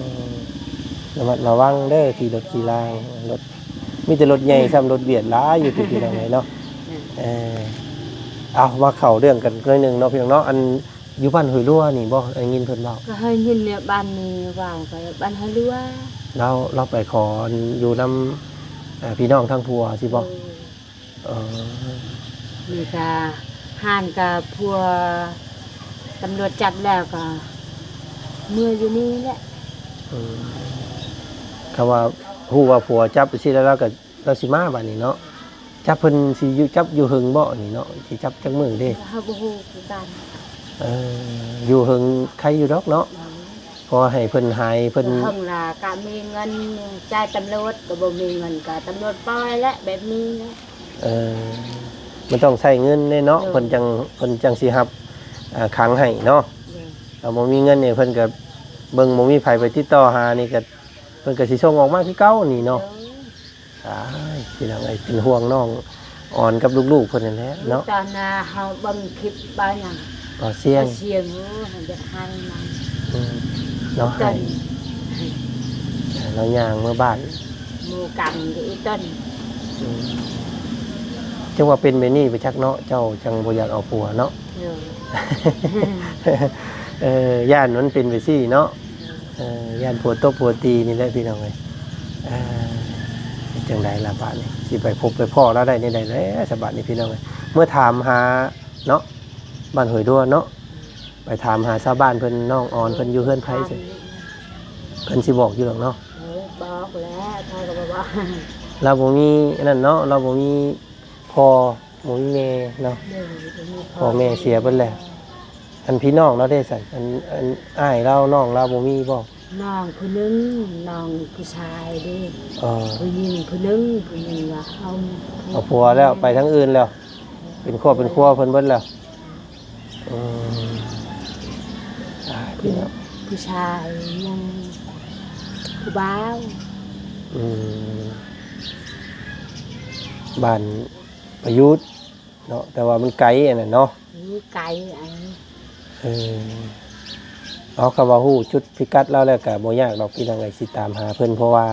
ລະມັດລະວັງເດີ ຂີ່ລົດຂີ່ລາງ. ລົດ ມີແຕ່ລົດໃຫຍ່ຊ້ຳ ລົດວຽດຫຼາຍຢູ່ ພີ່ນ້ອງເອີຍເນາະ. ເອີ ເອົາ ມາເຂົ້າເລື່ອງກັນໜ້ອຍໜຶ່ງເນາະ ພີ່ນ້ອງເນາະ. ອັນ ຢູ່ບ້ານຫ້ວຍລົວນີ້ບໍ່? ໄດ້ຍິນເພິ່ນເວົ້າ ກໍໄດ້ຍິນແນວບ້ານນີ້ເວົ້າ ກໍບ້ານຫ້ວຍລົວ. ລາວ ລາວໄປຂໍຢູ່ນຳ ເອີ ພີ່ນ້ອງທາງຜົວຊິບໍ່? ເອີ ເອີ ນີ້ກໍ ຮ້ານກໍຜົວຕຳຫຼວດຈັບແລ້ວ ກໍເມືອຢູ່ນີ້ແຫຼະ. ເອີ ຄຳວ່າຮູ້ວ່າຜົວຈັບຊີ້ແລ້ວ ລາວກໍ ລາວຊິມາບາດນີ້ເນາະ. ຈັບເພິ່ນຊິຢູ່ ຈັບຢູ່ເຫິງບໍ່ນີ້ເນາະ? ຊິຈັບຈັກມື້ເດ້? ເຮົາບໍ່ຮູ້ຄືກັນ. ເອີ ຢູ່ເຫິງໄຄຢູ່ດອກເນາະ. ເອີ ພໍໃຫ້ເພິ່ນຫາຍ ເພິ່ນ ເພິ່ນລະກະມີເງິນຈ່າຍຕຳຫຼວດ ກໍບໍ່ມີເງິນກະຕຳຫຼວດປ່ອຍແຫຼະ ແບບນີ້ນະ. ເອີ ມັນຕ້ອງໃຊ້ເງິນເດ້ເນາະ. ໂດຍ ເພິ່ນຈັ່ງ ເພິ່ນຈັ່ງຊິຮັບ ອາ ຂັງໃຫ້ເນາະ. ໂດຍ ຖ້າບໍ່ມີເງິນນີ້ ເພິ່ນກໍເບິ່ງ ບໍ່ມີໃຜໄປຕິດຕໍ່ຫານີ້ ກໍ ເພິ່ນກໍຊິສົ່ງອອກມາຄືເກົ່ານີ້ເນາະ. ໂດຍ ອ້າຍ ພີ່ນ້ອງເອີຍ ເປັນຫ່ວງນ້ອງອອນກັບລູກໆເພິ່ນນັ້ນແຫຼະເນາະ. ຕອນໜ້າເຮົາເບິ່ງຄລິບບ່າວຫຍັງ ບ່າວຊຽງ ບ່າວຊຽງ ໂອ້ ເຮົາຢາກໄຫ້ນຳ. ອືມ ເນາະ ໃຫ້ ເຮົາຍ່າງເມືອບ້ານ ໝູ່ກັນຢູ່ອີຕົນ. ອືມ ຈັ່ງວ່າເປັນແບບນີ້ໄປຈັກເນາະ ເຈົ້າຈັ່ງບໍ່ຢາກເອົາຜົວເນາະ. ໂດຍ ເອີ ຢ້ານມັນເປັນໄປຊີ້ເນາະ. ເອີ ຢ້ານຜົວຕົບຜົວຕີນີ້ແຫຼະ ພີ່ນ້ອງເອີຍ. ເອີ ເຮັດຈັ່ງໃດລະບາດນີ້ ຊິໄປພົບໄປພໍ້ລາວໄດ້ແນວໃດແລ້ວສະບາດນີ້ ພີ່ນ້ອງເອີຍ. ເມື່ອຖາມຫາເນາະ ບ້ານຫ້ວຍດ້ວນເນາະ ໄປຖາມຫາຊາວບ້ານເພິ່ນ ນ້ອງອອນເພິ່ນຢູ່ເຮືອນໃຜ ເພິ່ນຊິບອກຢູ່ດອກເນາະ. ເອີ ບອກແລ້ວ ເຂົາກໍບໍ່ບອກ. ລາວບໍ່ມີອັນນັ້ນເນາະ ລາວບໍ່ມີພໍ່ ບໍ່ມີແມ່ເນາະ. ໂດຍ ບໍ່ມີພໍ່ ພໍ່ແມ່ເສຍເບິດແລ້ວ. ອັນພີ່ນ້ອງລາວເດ້ຊັ້ນ ອັນ ອັນອ້າຍລາວ ນ້ອງລາວບໍ່ມີບໍ່? ນ້ອງຜູ້ໜຶ່ງ ນ້ອງຜູ້ຊາຍເດ້. ເອີ ຜູ້ຍິງຜູ້ໜຶ່ງ ຜູ້ຍິງວ່າເອົາ ເອົາຜົວແລ້ວ ໄປທາງອື່ນແລ້ວ ເປັນຄອບເປັນຄົວເພິ່ນເບິດແລ້ວ. ອືມ ອ່າ ພີ່ນ້ອງ ຜູ້ຊາຍຍັງຜູ້ບ່າວ. ອືມ ບ້ານປະຍຸດເນາະ ແຕ່ວ່າມັນໄກອັນນັ້ນເນາະ. ຢູ່ໄກອັນ ເອີ ເອົາ ຄຳວ່າຮູ້ຈຸດພິກັດລາວແລ້ວ ກະບໍ່ຍາກດອກ ພີ່ນ້ອງເອີຍ ຊິຕາມຫາເພິ່ນ ເພາະວ່າ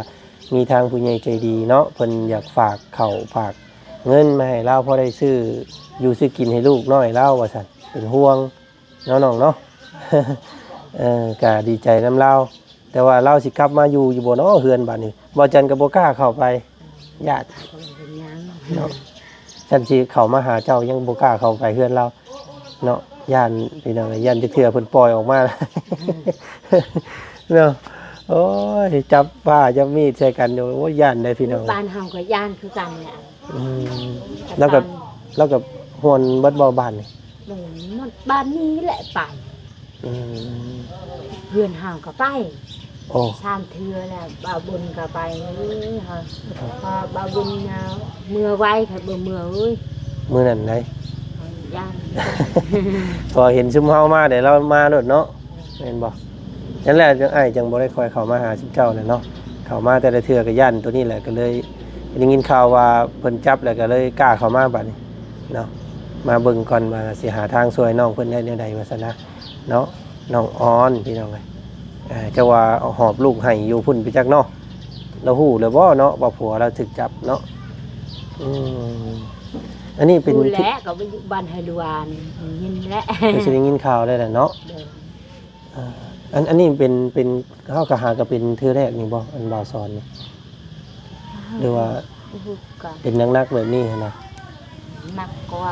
ມີທາງຜູ້ໃຫຍ່ໃຈດີເນາະ ເພິ່ນຢາກຝາກເຂົ້າຝາກເງິນມາໃຫ້ລາວ ພໍໄດ້ຊື້ຢູ່ຊື້ກິນໃຫ້ລູກນ້ອຍລາວວ່າຊັ້ນ ເປັນຫ່ວງເນາະ ນ້ອງເນາະ. ເອີ ກະດີໃຈນຳລາວ ແຕ່ວ່າລາວຊິກັບມາຢູ່ຢູ່ບໍ່ເນາະເຮືອນບາດນີ້? ບ່າວຈັນກໍບໍ່ກ້າເຂົ້າໄປ ຢ້ານ ເປັນຫຍັງ ເນາະ. ຊັ້ນຊິເຂົ້າມາຫາເຈົ້າຍັງບໍ່ກ້າເຂົ້າໄປເຮືອນລາວເນາະ ຢ້ານ ພີ່ນ້ອງ ຢ້ານຈັກເທື່ອເພິ່ນປ່ອຍອອກມາເນາະ. ໂອ້ຍ ຈັບຜ້າຈັບມີດໃສ່ກັນ ໂອ້ຍ ຢ້ານເດ້ພີ່ນ້ອງ. ບ້ານເຮົາກໍຢ້ານຄືກັນແຫຼະ. ອືມ ແລ້ວກໍ ແລ້ວກໍຮ່ວນເບິດບໍ່ບ້ານນີ້? ໂດຍ ໝົດບ້ານນີ້ແຫຼະໄປ. ອືມ ເພື່ອນເຮົາກໍໄປ ໂອ້ ສາມເທື່ອແລ້ວ ບ່າວບຸນກໍໄປ. ເອີ ເຮົາ ພໍບ່າວບຸນເມືອໄວ ຂ້ອຍບໍ່ເມືອເອີຍ ມື້ນັ້ນໃດ໋ ຢ້ານ ພໍເຫັນຊຸມເຮົາມາແລ້ວ ລາວມາໂລດເນາະ. ແມ່ນບໍ່? ນັ້ນແຫຼະ ຈັ່ງອ້າຍຈັ່ງບໍ່ໄດ້ຄ່ອຍເຂົ້າມາຫາຊຸມເຈົ້າແຫຼະເນາະ. ເຂົ້າມາແຕ່ລະເທື່ອກໍຢ້ານໂຕນີ້ແຫຼະ ກໍເລີຍໄດ້ຍິນຂ່າວວ່າເພິ່ນຈັບແລ້ວ ກໍເລີຍກ້າເຂົ້າມາບາດນີ້ເນາະ. ມາເບິ່ງກ່ອນວ່າຊິຫາທາງຊ່ວຍນ້ອງເພິ່ນໄດ້ແນວໃດວ່າຊັ້ນນະເນາະ. ນ້ອງອອນ ພີ່ນ້ອງເອີຍ ເອີ ເຈົ້າວ່າຫອບລູກໄຫ້ຢູ່ພຸ້ນໄປຈັກເນາະ. ລາວຮູ້ແລ້ວບໍ່ເນາະວ່າຜົວລາວຖືກຈັບເນາະ? ອືມ ອັນນີ້ເປັນ ຮູ້ແຫຼະ ກໍໄປຢູ່ບ້ານໄຮລວານ ໄດ້ຍິນແຫຼະ ກໍຊິໄດ້ຍິນຂ່າວແລ້ວແຫຼະເນາະ. ໂດຍ ອ່າ ອັນ ອັນນີ້ເປັນ ເປັນ ເຮົາກໍຫາກໍເປັນເທື່ອແລກນີ້ບໍ່ ອັນບ່າວສອນນີ້ ຫຼືວ່າ ບໍ່ຮູ້ຄືກັນ ເປັນໜັກໆແບບນີ້ຫັ້ນນະ? ໜັກກວ່າ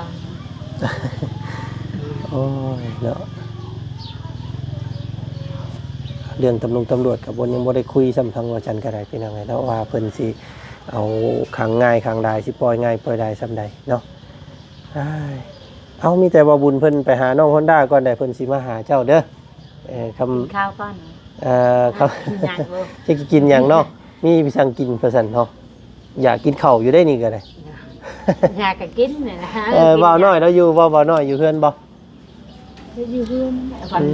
ໂອ້ຍເນາະ ເລື່ອງຕຳລົງຕຳຫຼວດກໍບໍ່ ຍັງບໍ່ໄດ້ຄຸຍຊ້ຳ ທາງວ່າຈັ່ນກໍໄດ້ ພີ່ນ້ອງເອີຍເນາະ ວ່າເພິ່ນຊິເອົາຂັງງ່າຍຂັງດາຍ ຊິປ່ອຍງ່າຍປ່ອຍດາຍສ່ຳໃດເນາະ. ອ້າຍ ເອົາ ມີແຕ່ວ່າບຸນເພິ່ນໄປຫານ້ອງຮອນດ້າກ່ອນ ແລ້ວເພິ່ນຊິມາຫາເຈົ້າເດີ. ເອີ ຄຳ ກິນຂ້າວກ່ອນ ເອີ ຄຳ ກິນຫຍັງ ເອີ ຈະກິນຫຍັງເນາະ? ມີໄປສັ່ງກິນໄປຊັ້ນເນາະ. ຢາກກິນເຂົ້າຢູ່ໄດ໋ນີ້ກໍໄດ້ ຢາກກໍກິນນີ້ແຫຼະ. ເອີ ບ່າວນ້ອຍລາວຢູ່ບໍ່? ບ່າວນ້ອຍຢູ່ເຮືອນບໍ່? ຢູ່ເຮືອນ. ອື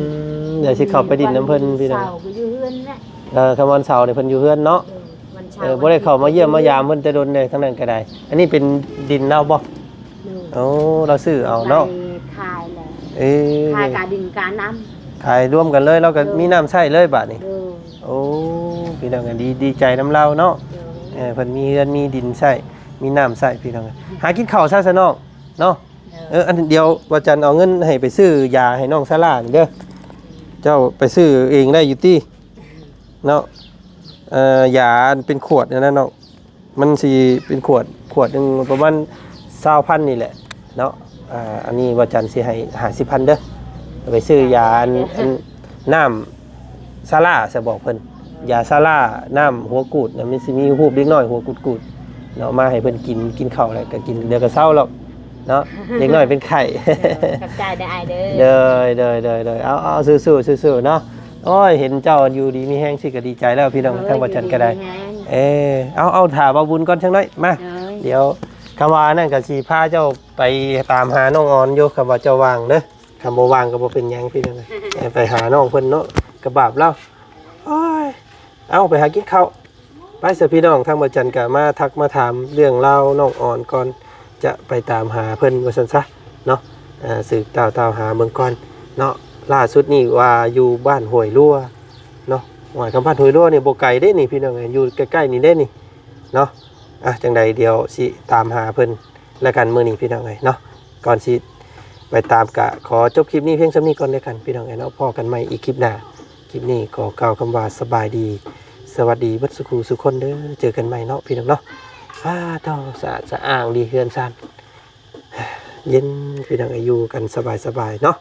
ມ ດຽວຊິເຂົ້າໄປດິນນຳເພິ່ນ ພີ່ນ້ອງ. ເສົາກໍຢູ່ເຮືອນແຫຼະ. ເອີ ຄັນວັນເສົານີ້ເພິ່ນຢູ່ເຮືອນເນາະ. ເອີ ວັນເສົ ເອີ ບໍ່ໄດ້ເຂົ້າມາຢ້ຽມມາຢາມເພິ່ນແຕ່ດົນເດ້ ທາງນັ້ນກໍໄດ້. ອັນນີ້ເປັນດິນລາວບໍ່? ໂດຍ ໂອ້ ລາວຊື້ເອົາເນາະ ໄປຂາຍແລ້ວ ເອີ ຂາຍກາດິນການ້ຳ ຂາຍລວມກັນເລີຍ ລາວກໍ ໂດຍ ມີນ້ຳໃຊ້ເລີຍບາດນີ້. ໂດຍ ໂອ້ ພີ່ນ້ອງ ດີ ດີໃຈນຳລາວເນາະ ໂດຍ ເອີ ເພິ່ນມີເຮືອນມີດິນໃຊ້ ມີນ້ຳໃຊ້ ພີ່ນ້ອງ. ຫາກິນເຂົ້າຊະ ຊະນ້ອງເນາະ. ໂດຍ ເອີ ອັນດຽວ ວ່າຈັນເອົາເງິນໃຫ້ໄປຊື້ຢາໃຫ້ນ້ອງຊາລານີ້ເດີ ເຈົ້າໄປຊື້ເອງໄດ້ຢູ່ຕິເນາະ? ເອີ ຢາອັນເປັນຂວດນັ້ນນະນ້ອງ ມັນຊິເປັນຂວດ ຂວດໜຶ່ງປະມານຊາວພັນນີ້ແຫຼະເນາະ. ອ່າ ອັນນີ້ວ່າຈັນຊິໃຫ້ຫ້າສິບພັນເດີ ໄປຊື້ຢາອັນ ອັນ ນ້ຳຊາລາ ຊະບອກເພິ່ນ ຢາຊາລາ ນ້ຳຫົວກູດນະ ມັນຊິມີຮູບເດັກນ້ອຍຫົວກູດໆເນາະ ມາໃຫ້ເພິ່ນກິນ ກິນເຂົ້າແລ້ວກໍກິນ ດຽວກໍເຊົາແລ້ວເນາະ ເດັກນ້ອຍເປັນໄຂ້. ຂອບໃຈເດີອ້າຍເດີ. ໂດຍ ໂດຍ ໂດຍ ໂດຍ ເອົາ ເອົາ ສູ້ໆ ສູ້ໆເນາະ. ໂອ້ຍ ເຫັນເຈົ້າຢູ່ດີມີແຮງຊິກໍດີໃຈແລ້ວ ພີ່ນ້ອງ. ໂອ້ຍ ທາງວ່າຈັນກໍໄດ້ ຢູ່ດີມີແຮງ. ເອີ ເອົາ ເອົາ ຖ້າບ່າວບຸນກ່ອນຈັກໜ້ອຍ ມາ. ໂດຍ ດຽວຄຳວ່ານັ້ນກໍຊິພາເຈົ້າໄປຕາມຫານ້ອງອອນຢູ່ ຄຳວ່າເຈົ້າວ່າງເດີ ຄຳບໍ່ວ່າງກໍບໍ່ເປັນຫຍັງ ພີ່ນ້ອງ ໄປຫານ້ອງເພິ່ນເນາະ ກະບາບລາວ. ໂອ້ຍ ເອົາ ໄປຫາກິນເຂົ້າ ໄປຊະພີ່ນ້ອງ. ທາງບ່າວຈັນກະມາທັກມາຖາມເລື່ອງລາວນ້ອງອອນກ່ອນ ຈະໄປຕາມຫາເພິ່ນວ່າຊັ້ນຊະເນາະ. ເອີ ສືບຕ່າວຕາມຫາເບິ່ງກ່ອນເນາະ. ລ່າສຸດນີ້ວ່າຢູ່ບ້ານຫ້ວຍລົວເນາະ. ໂອ້ຍ ຄຳບ້ານຫ້ວຍລົວນີ້ບໍ່ໄກເດ້ນີ້ ພີ່ນ້ອງເອີຍ ຢູ່ໃກ້ໆນີ້ເດ້ນີ້ເນາະ. ອ່ະ ຈັ່ງໃດດຽວຊິຕາມຫາເພິ່ນ ແລ້ວກັນມື້ນີ້ ພີ່ນ້ອງເອີຍເນາະ. ກ່ອນຊິໄປຕາມ ກະຂໍຈົບຄລິບນີ້ພຽງສ່ຳນີ້ກ່ອນແລ້ວກັນ ພີ່ນ້ອງເອີຍເນາະ. ພໍ້ກັນໃໝ່ອີກຄລິບໜ້າ. ຄລິບນີ້ຂໍກ່າວຄຳວ່າສະບາຍດີ ສະຫວັດດີເບິດສູ່ຄູ່ສູ່ຄົນເດີ. ເຈີກັນໃໝ່ເນາະ ພີ່ນ້ອງເນາະ. ອ້າ ເຈົ້າ ສະອາດສະອ້າງດີ ເຮືອນຊານເຢັນ ພີ່ນ້ອງເອີຍ ຢູ່ກັນສະບາຍໆເນາະ.